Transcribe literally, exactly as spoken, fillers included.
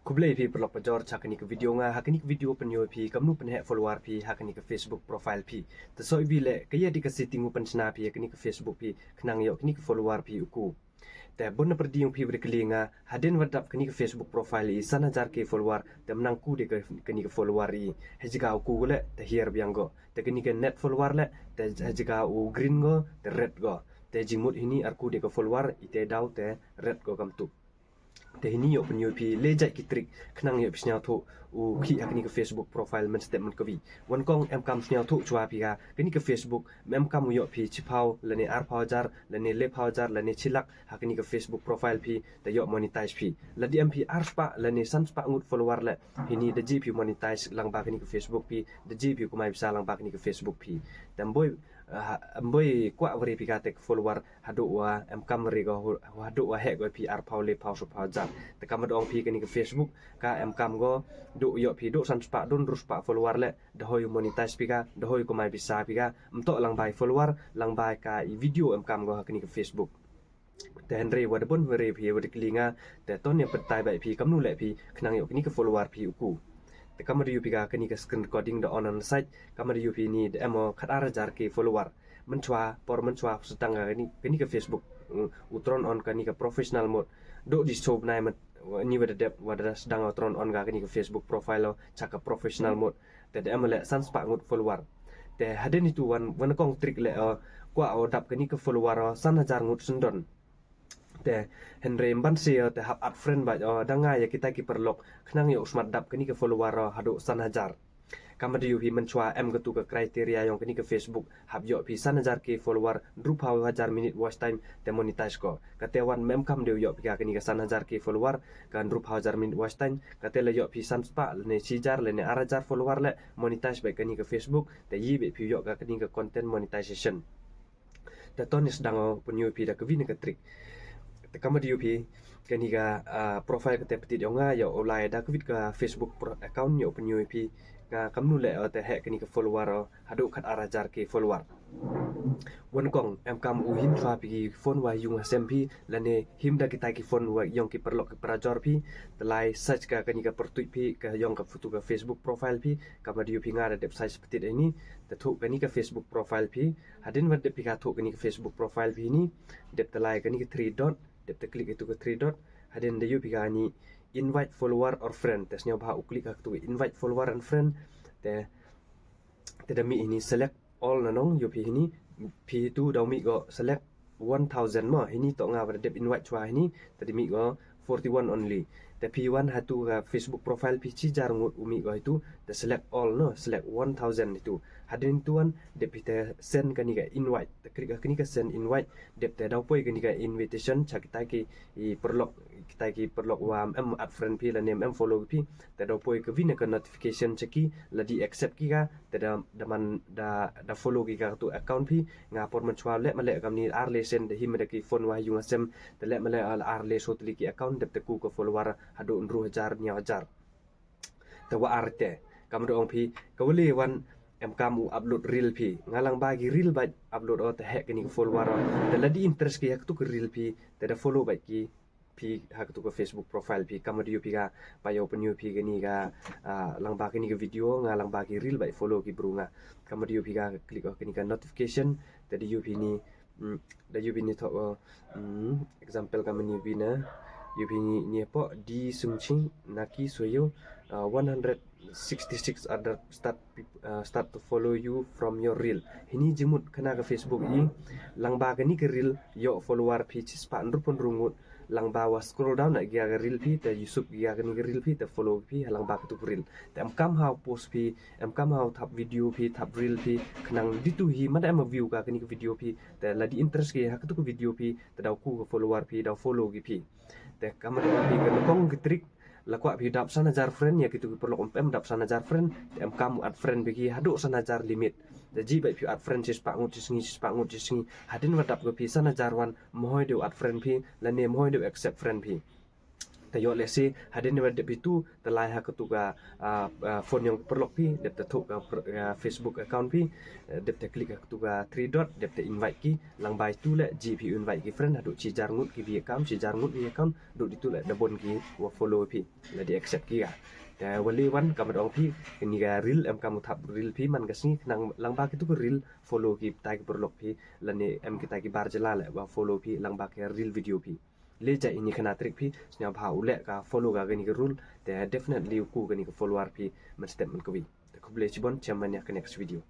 Khublei phi paralok pajor sha kane ka video nga, ha kane ka video pynïoh phi kamnu pynheh follower phi ha kane ka Facebook profile phi. Te soi phi leh kaei de ka setting u pynshna phi ha kane ka Facebook phi khnang ïoh kane ka follower phi u ku. Te bun na pyrdi jong phi ba da kylli nga, hadien ba dap kane ka Facebook profile i san hajar K follower, te mynta ku de ka, kane ka follower i. Ha jaka u ku leh te hiar biang go. Te kane ka net follower leh te ha jaka u green go te red go. Te jingmut hini ar ku de ka follower i te daw te red go kam tu. Te hini ïoh pynïoh phi le jait ki trick khnang ïoh phi sngewthuh u khih ha kane ka Facebook profile mynstep mynkawi. Wan kong em kam sngewthuh chwa phi ka kane ka Facebook, em kam u ïoh phi chiphaw lane arphaw hajar lane lephaw hajar lane chilak ha kane ka Facebook profile phi te ïoh monetize phi. Lada em phi arspah lane sanspah ngut follower leh, hini da jia phi monetize lang ba kane ka Facebook phi, da jia phi kamai pisa lang ba kane ka Facebook phi. Te em boi, ah, em boi kwah wari phi ka te ka follower haduh wa em kam ri go, haduh wa heh go phi arphaw lephaw sophaw hajar. Te kam da ong phi kane ka Facebook ka em kam go duh ïoh phi duh sanspah duh hynriewspah follower leh, da hoi monetize phi ka, da hoi kamai pisa phi ka, em toh lang ba i follower, lang ba ka i video em kam go ha kane ka Facebook. Te hynrei wa da bun wari phi wa da kylli nga, te to ngin pyntai bha phi kamnu leh phi khnang ïoh kane ka follower phi u ku. Te kam da ïoh phi ka kane ka screen recording da on on site, kam da ïoh phi ni da em o khat ar hajar K follower. Mynchwa, por mynchwa sdang ka kane, kane ka Facebook, mm, u turn on kane ka professional mode. Duh di shu bnai mynta ni wa da dep, wa da sdang o turn on ka kane ka Facebook profile o sha ka professional mode. Te da em leh sanspah ngut follower. Te hadien itu wan, wan kong trick leh o kwah o dap kane ka follower o san hajar ngut syndon. Te hynrei em ban sngewthuh te hap add friend bha o da nga ïa kita ki paralok khnang ïoh smat dap kane ka follower o haduh san hajar. Kam da ïoh phi mynchwa em katu ka criteria jong kane ka Facebook, hap ïoh phi san hajar K follower, hynriewphaw hajar minute watch time te monetize ko. Kate wan em kam dei ïoh phi ka kane ka san hajar K follower, ka hynriewphaw hajar minute watch time, kate la ïoh phi sanspah lane shi hajar lane ar hajar follower leh monetize bha kane ka Facebook, te ïoh bha phi ïoh ka kane ka content monetization. Te to ngin sdang o pynïoh phi da kawi na ka trick. Te kam da ïoh phi kane ka, ah, profile kate pyntit jong nga ïoh u lai da kawi ka Facebook pro-, account ïoh pynïoh phi nga kamnu leh o te heh kane ka follower o haduh khat ar hajar K follower. Wan kong em kam u him chwa phi ki phone wa yung ha sem phi lane him da kita ki phone wa jong ki paralok ki parajor phi, te lai search ka kane ka pyrtuit phi ka jong ka photo ka Facebook profile phi, kam da ïoh phi nga da dep search pyntit ini, te thuh kane ka Facebook profile phi, hadien wa dep phi ka thuh kane ka Facebook profile phi ni, dep te lai kane ka three dot, dep te click itu ka three dot, hadien da ïoh phi ka ni invite follower or friend, te sngewbha u click ha katu ka invite follower and friend, te, te da mih ini select all na nong, ïoh phi ini, phi tu da mih go select one thousand mo, ini to nga wa da dep invite chwa ini, te da mih go forty-one only. Te phi wan ha tu ka Facebook profile phi shi hajar ngut u mih go itu, te select all no, select one thousand itu. Hadien tu wan, dep phi te send kane ka invite, te click kane ka send invite, dep te da poi kane ka invitation sha kita ki i paralok, kita ki paralok wa em add friend phi lane em follow phi, te da poi kawi na ka notification sha ki, lada accept ki ka, te da, da man da, da follow ki ka tu account phi, nga por mynchwa leh ma leh kamni ar le sien da him da ki phone wa yung ha sem, te leh ma leh ar le shu tylli ki account dep te ku ka follower haduh hynriew hajar hynñiew hajar. Te wa ar te, kam da ong phi, ka wa le wan em kam u upload reel phi, nga lang ba ki reel bha upload o te heh kane ka follower o, te lada interest ki ha katu ka reel phi, te da follow bha ki phi ha katu ka Facebook profile phi, kam da ïoh phi ka, ba ïoh pynïoh phi kane ka, ah, lang ba kane ka video, nga lang ba ki reel bha follow ki bru nga. Kam da ïoh phi ka click o kane ka notification, te da ïoh phi ni, mm, da ïoh phi ni to, oh, mm, example kam ni phi na, ïoh phi ni, ni po, di sung ching, na ki so yo, ah, one hundred sixty-six other start peop-, ah, start to follow you from your reel. Hini jingmut kane ka Facebook i, lang ba kane ka reel ïoh follower phi shispah hynriewphew hynriew ngut, lang ba wa scroll down na ki ka reel phi, te ïoh suk ki ka kane ka reel phi, te follow phi, ha lang ba katu ka reel. Te em kam ha u post phi, em kam ha u thap video phi, thap reel phi, khnang ditu hi, mada em view ka kane ka video phi, te lada interest ki ha katu ka video phi, te da ku ka follower phi, da follow ki phi. Te kam da phi ka kong ka trick, la kwah phi dap san hajar friend, ïa kitu ki paralok em dap san hajar friend, te em kam u add friend phi ki haduh san hajar limit. Te jia bha phi add friend shispah ngut shi sngi, shispah ngut shi sngi, hadien wa dap ka phi san hajar wan, mo hoi dei u add friend phi, lane mo hoi dei u accept friend phi. Te ïoh lehse hadien ba dep ïa tu, te lai ha katu ka, ah, ah, phone jong paralok phi, dep te thoh ka pr-, ah, Facebook account phi, eh, dep te click ha katu ka three dot, dep te invite ki, lang ba ïa tu leh, jia phi invite ki friend, haduh shi hajar ngut ki view account, shi hajar ngut view account, duh ïa tu leh da bun ki wa follow phi, leh da accept ki ka. Te wa leh wan, ka mut ong phi, kani ka reel em kam u thap reel phi man ka sngi, khnang lang ba kitu ka reel follow ki tai ki paralok phi, lane em kita ki bar jylla leh wa follow phi, lang ba ki reel video phi. Leh jia ïa ini khana trick phi, sngewbha u leh ka follow ka kani ka rule, te definitely u ku kani ka follower phi, mynstep mynkawi. Te khublei shibun, ïa ka next video.